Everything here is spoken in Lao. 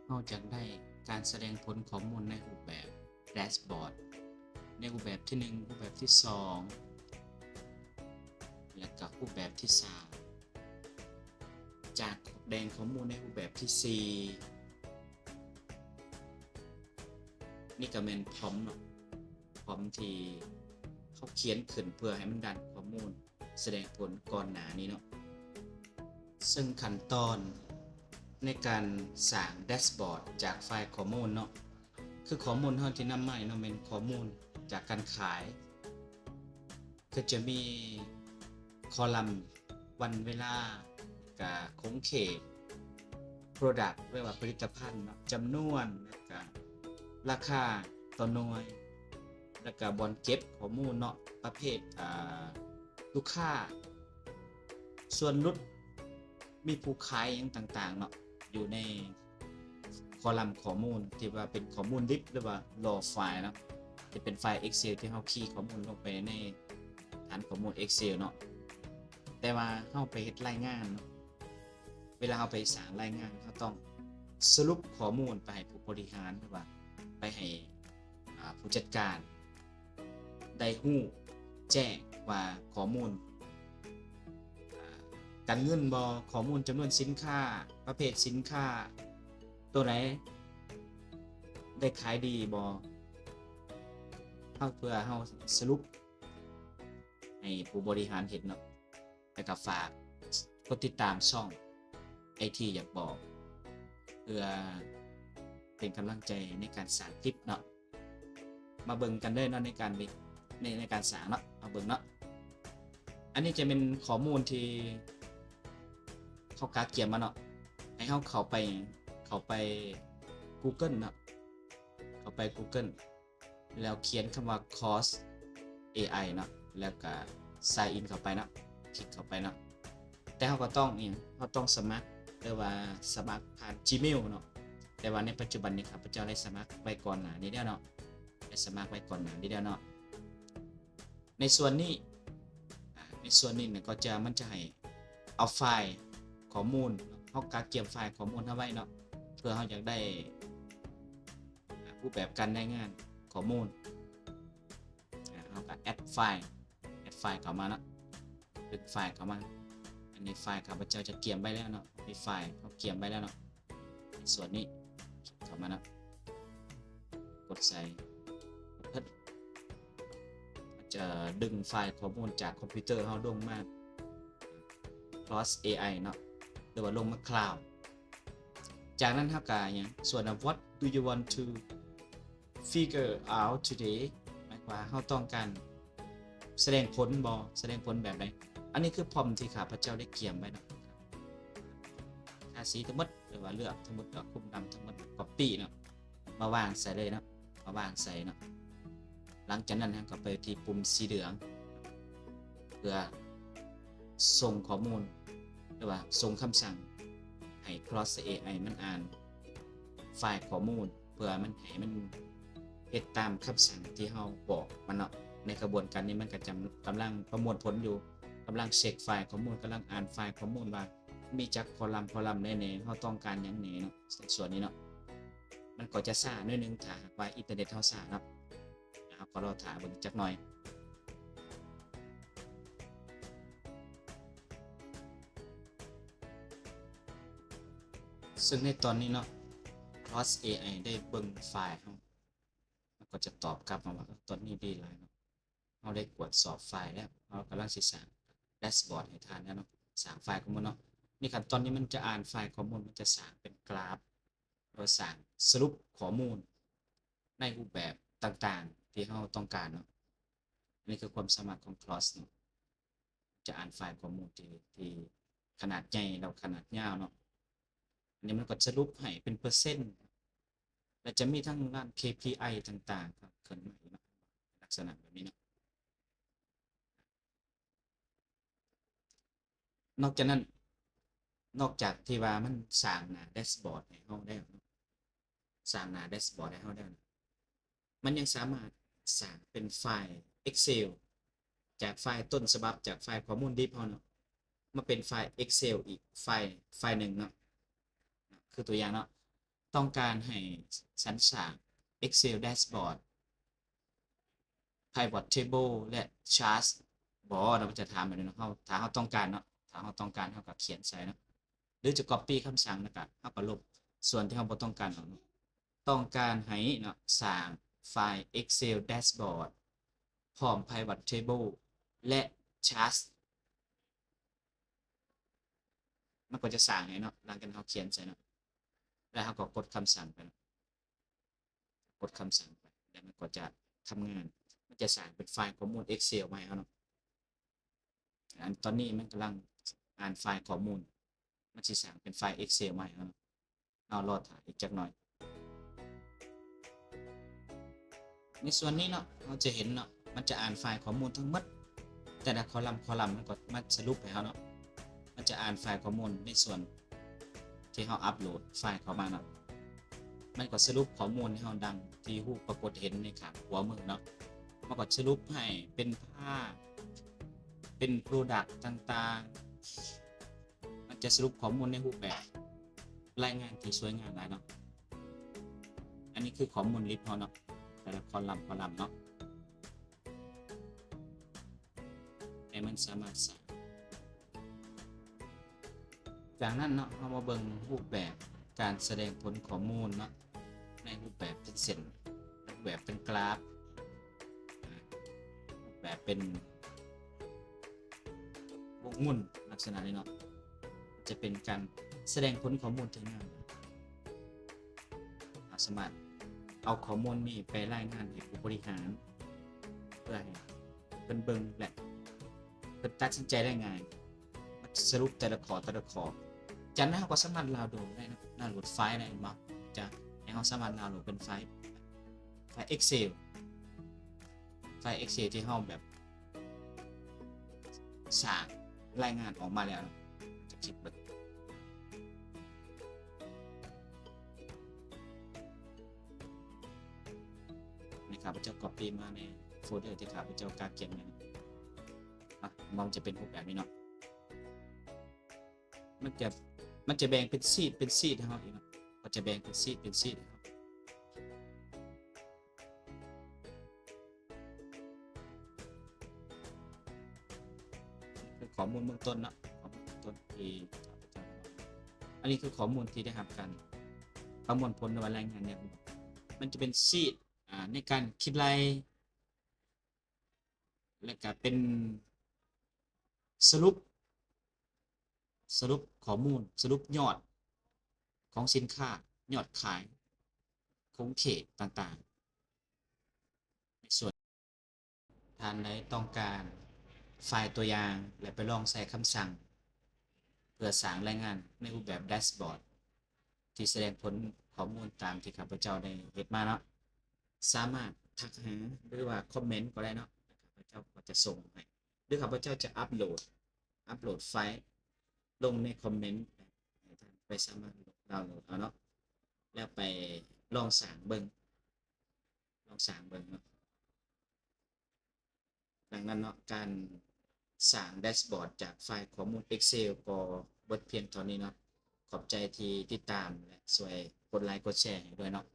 ເຮົາຢາກໄດ້ການສະແດງຜົນຂໍ້ມູນໃນຮູບແບບແດຊບອດ ໃນຮູບແບບທີໜຶ່ງ, ຮູບແບບທີສອງ ແລະກະຮູບແບບທີສາມ ຈາກແດງຂໍ້ມູນໃນຮູບແບບທີສີ່ ນີ້ກະແມ່ນພຣອມເນາະ, ພຣອມທີ່ເຮົາຂຽນຂຶ້ນເພື່ອໃຫ້ມັນດັນຂໍ້ມູນ ສະແດງຜົນກ່ອນໜ້ານີ້ເນາະ. ເຊິ່ງຂັ້ນຕອນໃນການສ້າງແດຊບອດຈາກໄຟລ໌ຂໍ້ມູນເນາະ, ຄືຂໍ້ມູນເຮົາທີ່ນຳມາເນາະ ແມ່ນຂໍ້ມູນຈາກການຂາຍ, ກໍຈະມີຄໍລັມວັນເວລາ, ກະຂົງເຂດ Product ຫຼືວ່າຜະລິດຕະພັນເນາະ, ຈຳນວນ ແລະກະລາຄາຕໍ່ໜ່ວຍ ແລະກະບ່ອນເກັບຂໍ້ມູນເນາະ, ປະເພດ ອ່າ ລູກຄ້າ, ສ່ວນຫຼຸດ, ມີຜູ້ຂາຍຫຍັງຕ່າງໆເນາະ ຢູ່ໃນຄໍລັມຂໍ້ມູນທີ່ວ່າເປັນຂໍ້ມູນດິບ ຫຼືວ່າ raw file ເນາະ, ທີ່ເປັນໄຟລ໌ Excel ທີ່ເຮົາຄີຂໍ້ມູນລົງໄປໃນຖານຂໍ້ມູນ Excel ເນາະ. ແຕ່ວ່າເຮົາໄປເຮັດລາຍງານເນາະ, ເວລາເຮົາໄປສ້າງລາຍງານ ເຮົາຕ້ອງສະຫຼຸບຂໍ້ມູນໄປໃຫ້ຜູ້ບໍລິຫານ ຫຼືວ່າໄປໃຫ້ ອ່າ ຜູ້ຈັດການໄດ້ຮູ້ແຈ້ງວ່າຂໍ້ມູນ ອ່າ ການເງິນບໍ, ຂໍ້ມູນຈຳນວນສິນຄ້າ, ປະເພດສິນຄ້າໂຕໃດໄດ້ຂາຍດີບໍ, ເຮົາ ເພື່ອເຮົາສະຫຼຸບໃຫ້ຜູ້ບໍລິຫານເຫັນເນາະ. ແລ້ວກໍຝາກກົດຕິດຕາມຊ່ອງ ໄອທີ ຢາກບອກ ເພື່ອເປັນກຳລັງໃຈໃນການສ້າງຄລິບເນາະ. ມາເບິ່ງກັນເລີຍເນາະ ໃນການ ໃນ ໃນການສ້າງເນາະ, ມາເບິ່ງເນາະ. ອັນນີ້ຈະເປັນຂໍ້ມູນທີ່ເຮົາກະກຽມມາເນາະ, ໃຫ້ເຮົາເຂົ້າໄປ ເຂົ້າໄປ Google ເນາະ, ເຂົ້າໄປ Google ແລ້ວຂຽນຄຳວ່າ Claude ເອໄອ ເນາະ, ແລ້ວກະ sign in ເຂົ້າໄປເນາະ, ຄລິກເຂົ້າໄປເນາະ. ແຕ່ເຮົາກໍຕ້ອງອີ່ຫຍັງ, ເຮົາຕ້ອງສະໝັກ ຫຼືວ່າສະໝັກຜ່ານ Gmail ເນາະ. ແຕ່ວ່າໃນປັດຈຸບັນນີ້ ຂ້າພະເຈົ້າໄດ້ສະໝັກໄວ້ກ່ອນໜ້ານີ້ແລ້ວເນາະ, ໄດ້ສະໝັກໄວ້ກ່ອນໜ້ານີ້ແລ້ວເນາະ. ໃນສ່ວນນີ້ ອາ ໃນສ່ວນນີ້ນະ ກໍຈະ ມັນຈະໃຫ້ເອົາໄຟລ໌ຂໍ້ມູນ, ເຮົາກະກຽມໄຟລ໌ຂໍ້ມູນເຮົາໄວ້ເນາະ, ເພື່ອເຮົາຢາກໄດ້ ອາ ຮູບແບບການລາຍງານຂໍ້ມູນ. ອາ ເຮົາກະ add file, add file ເຂົ້າມາເນາະ, ດຶງໄຟລ໌ເຂົ້າມາ. ອັນນີ້ໄຟລ໌ຂ້າພະເຈົ້າຈະກຽມໄວ້ແລ້ວເນາະ, ມີໄຟລ໌ເຮົາກຽມໄວ້ແລ້ວເນາະ. ໃນສ່ວນນີ້ ເຂົ້າມາເນາະ, ກົດໃສ່ ຈະດຶງໄຟລ໌ຂໍ້ມູນຈາກຄອມພິວເຕີເຮົາລົງມາ Claude ເອໄອ ເນາະ ຫຼືວ່າລົງມາ Claude. ຈາກນັ້ນເຮົາກະຫຍັງ ສ່ວນ What do you want to figure out today? ໝາຍຄວາມວ່າເຮົາຕ້ອງການສະແດງຜົນບໍ? ສະແດງຜົນແບບໃດ? ອັນນີ້ຄື prompt ທີ່ຂ້າພະເຈົ້າໄດ້ກຽມໄວ້ເນາະ, ທາສີທັງໝົດ ຫຼືວ່າເລືອກທັງໝົດ ກໍຄຸມນຳທັງໝົດ copy ເນາະ, ມາວາງໃສ່ເລີຍເນາະ, ມາວາງໃສ່ເນາະ. ຫຼັງຈາກນັ້ນເຮົາກໍໄປທີ່ປຸ່ມສີເຫຼືອງ ເພື່ອສົ່ງຂໍ້ມູນ ຫຼືວ່າສົ່ງຄຳສັ່ງໃຫ້ Claude ເອໄອ ມັນອ່ານໄຟລ໌ຂໍ້ມູນ ເພື່ອມັນ ໃຫ້ມັນເຮັດຕາມຄຳສັ່ງທີ່ເຮົາບອກມັນເນາະ. ໃນຂະບວນການນີ້ມັນກໍຈຳ ກຳລັງປະມວນຜົນຢູ່, ກຳລັງເຊັກໄຟລ໌ຂໍ້ມູນ, ກຳລັງອ່ານໄຟລ໌ຂໍ້ມູນວ່າ ມີຈັກຄໍລັມ, ຄໍລັມໃດແດ່, ເຮົາຕ້ອງການຫຍັງແດ່ເນາະ. ໃນສ່ວນນີ້ເນາະ ມັນກໍຈະຊ້າໜ້ອຍໜຶ່ງ ຖ້າຫາກວ່າອິນເຕີເນັດເຮົາຊ້າເນາະ. ເຮົາກໍລໍຖ້າເບິ່ງຈັກໜ່ອຍ. ເຊິ່ງໃນຕອນນີ້ເນາະ Claude ເອໄອ ໄດ້ເບິ່ງໄຟລ໌ເຮົາ, ມັນກໍຈະຕອບກັບມາວ່າ ເອີ ຕອນນີ້ດີຫຼາຍເນາະ. ເຮົາໄດ້ກວດສອບໄຟລ໌ແລ້ວ, ເຮົາກຳລັງຊິສ້າງແດຊບອດໃຫ້ທ່ານແລ້ວເນາະ, ສ້າງໄຟລ໌ຂໍ້ມູນເນາະ. ໃນຂັ້ນຕອນນີ້ມັນຈະອ່ານໄຟລ໌ຂໍ້ມູນ, ມັນຈະສ້າງເປັນກຣາຟ ຫຼືວ່າສ້າງສະຫຼຸບຂໍ້ມູນໃນຮູບແບບຕ່າງໆທີ່ເຮົາຕ້ອງການເນາະ. ອັນນີ້ຄືຄວາມສາມາດຂອງ Claude ເນາະ, ຈະອ່ານໄຟລ໌ຂໍ້ມູນທີ່ ທີ່ຂະໜາດໃຫຍ່ ແລ້ວຂະໜາດຍາວເນາະ. ອັນນີ້ມັນກໍສະຫຼຸບໃຫ້ເປັນເປີເຊັນ ແລະ ຈະມີທັງດ້ານ ເຄພີໄອ ຕ່າງໆ ເຄື່ອນໄຫວເນາະ, ລັກສະນະແບບນີ້ເນາະ. ນອກຈາກນັ້ນ ນອກຈາກທີ່ວ່າມັນສ້າງໜ້າແດຊບອດໃຫ້ເຮົາແລ້ວເນາະ, ສ້າງໜ້າແດຊບອດໃຫ້ເຮົາແລ້ວ ມັນຍັງສາມາດສ້າງເປັນໄຟລ໌ Excel ຈາກໄຟລ໌ຕົ້ນສະບັບ ຈາກໄຟລ໌ຂໍ້ມູນດິບເຮົາເນາະ ມາເປັນໄຟລ໌ Excel ອີກໄຟລ໌ ໄຟລ໌ໜຶ່ງເນາະ. ຄືຕົວຢ່າງເນາະ, ຕ້ອງການໃຫ້ສັນສ້າງ Excel Dashboard, Pivot Table ແລະ Chart ບໍ່ເນາະ ມັນຈະຖາມແບບນີ້ເນາະ. ເຮົາ ຖ້າເຮົາຕ້ອງການເນາະ ຖ້າເຮົາຕ້ອງການ ເຮົາກໍຂຽນໃສ່ເນາະ ຫຼືຈະ copy ຄຳສັ່ງ ແລ້ວກໍເຮົາກໍລົບສ່ວນທີ່ເຮົາບໍ່ຕ້ອງການອອກເນາະ. ຕ້ອງການໃຫ້ເນາະ ສ້າງໄຟລ໌ Excel Dashboard ພ້ອມ Pivot Table ແລະ Chart ມັນກໍຈະສ້າງໃຫ້ເນາະ ຫຼັງຈາກເຮົາຂຽນໃສ່ເນາະ ແລ້ວເຮົາກໍກົດຄຳສັ່ງໄປເນາະ ກົດຄຳສັ່ງໄປ ແລ້ວມັນກໍຈະທຳງານ ມັນຈະສ້າງເປັນໄຟລ໌ຂໍ້ມູນ Excel ມາໃຫ້ເຮົາເນາະ. ອັນຕອນນີ້ມັນກຳລັງອ່ານໄຟລ໌ຂໍ້ມູນ ມັນຊິສ້າງເປັນໄຟລ໌ Excel ມາໃຫ້ເຮົາເນາະ. ເຮົາລໍຖ້າອີກຈັກໜ້ອຍ. ໃນສ່ວນນີ້ເນາະ ເຮົາຈະເຫັນເນາະ ມັນຈະອ່ານໄຟລ໌ຂໍ້ມູນທັງໝົດ ແຕ່ລະຄໍລັມ ຄໍລັມ ມັນກໍມາສະຫຼຸບໃຫ້ເຮົາເນາະ. ມັນຈະອ່ານໄຟລ໌ຂໍ້ມູນໃນສ່ວນທີ່ເຮົາອັບໂຫຼດໄຟລ໌ເຂົ້າມາເນາະ. ມັນກໍສະຫຼຸບຂໍ້ມູນໃຫ້ເຮົາດັ່ງທີ່ຮູບປາກົດເຫັນໃນຂ້າງຂວາມືເນາະ. ມັນກໍສະຫຼຸບໃຫ້ເປັນພາບ ເປັນ Product ຕ່າງໆ ມັນຈະສະຫຼຸບຂໍ້ມູນໃນຮູບແບບລາຍງານທີ່ສວຍງາມຫຼາຍເນາະ. ອັນນີ້ຄືຂໍ້ມູນລິບເຮົາເນາະ ແຕ່ລະຄໍລັມ ຄໍລັມເນາະ ໃຫ້ມັນສາມາດສ້າງ. ຈາກນັ້ນເນາະ ເຮົາມາເບິ່ງຮູບແບບການສະແດງຜົນຂໍ້ມູນເນາະ ໃນຮູບແບບເປັນເສັ້ນ ຮູບແບບເປັນກຣາຟ ຮູບແບບເປັນວົງໝຸ່ນ ລັກສະນະນີ້ເນາະ ຈະເປັນການສະແດງຜົນຂໍ້ມູນທີ່ງ່າຍ. ເຮົາສາມາດເອົາຂໍ້ມູນນີ້ໄປລາຍງານໃຫ້ຜູ້ບໍລິຫານ ເພື່ອໃຫ້ເພິ່ນເບິ່ງ ແລະ ເພິ່ນຕັດສິນໃຈໄດ້ງ່າຍ ມັນສະຫຼຸບແຕ່ລະຂໍ້ ແຕ່ລະຂໍ້. ຈາກນັ້ນເຮົາກໍສາມາດດາວໂຫຼດໄດ້ເນາະ ດາວໂຫຼດໄຟລ໌ໄດ້ ເຫັນບໍ່? ຈະໃຫ້ເຮົາສາມາດດາວໂຫຼດເປັນໄຟລ໌ ໄຟລ໌ Excel ໄຟລ໌ Excel ທີ່ເຮົາແບບສ້າງລາຍງານອອກມາແລ້ວເນາະ. ຈະຄລິກເບິ່ງ ນີ້ ຂ້າພະເຈົ້າ copy ມາໃນໂຟນເດີທີ່ຂ້າພະເຈົ້າກະກຽມໄວ້ເນາະ. ອ່ະ ມັນຈະເປັນຮູບແບບນີ້ເນາະ. ມັນຈະ ມັນຈະແບ່ງເປັນຊີດ ເປັນຊີດໃຫ້ເຮົາເອງເນາະ ກໍຈະແບ່ງເປັນຊີດ ເປັນຊີດໃຫ້ເຮົາ. ຄືຂໍ້ມູນເບື້ອງຕົ້ນເນາະ ຂໍ້ມູນເບື້ອງຕົ້ນທີ່ ອັນນີ້ຄືຂໍ້ມູນທີ່ໄດ້ຮັບການປະມວນຜົນ ຫຼືວ່າລາຍງານແນວ ມັນຈະເປັນຊີດ ອ່າ ໃນການຄິດໄລ່ ແລ້ວກະເປັນສະຫຼຸບ ສະຫຼຸບຂໍ້ມູນ ສະຫຼຸບຍອດຂອງສິນຄ້າ ຍອດຂາຍ ຂົງເຂດຕ່າງໆ. ໃນສ່ວນ ທ່ານໃດຕ້ອງການໄຟລ໌ຕົວຢ່າງ ແລະ ໄປລອງໃສ່ຄຳສັ່ງ ເພື່ອສ້າງລາຍງານໃນຮູບແບບແດຊບອດ ທີ່ສະແດງຜົນຂໍ້ມູນຕາມທີ່ຂ້າພະເຈົ້າໄດ້ເຮັດມາເນາະ ສາມາດທັກຫາ ຫຼືວ່າຄອມເມັນກໍໄດ້ເນາະ ຂ້າພະເຈົ້າກໍຈະສົ່ງໃຫ້ ຫຼືຂ້າພະເຈົ້າຈະອັບໂຫຼດ ອັບໂຫຼດໄຟລ໌ລົງໃນຄອມເມັນ ໃຫ້ທ່ານໄປສາມາດດາວໂຫຼດເອົາເນາະ ແລ້ວໄປລອງສ້າງເບິ່ງ ລອງສ້າງເບິ່ງເນາະ. ດັ່ງນັ້ນເນາະ ການສ້າງແດຊບອດຈາກໄຟລ໌ຂໍ້ມູນ Excel ກໍເບິດພຽງເທົ່ານີ້ເນາະ. ຂອບໃຈທີ່ຕິດຕາມ ແລະ ຊ່ວຍກົດໄລກົດແຊໃຫ້ດ້ວຍເນາະ.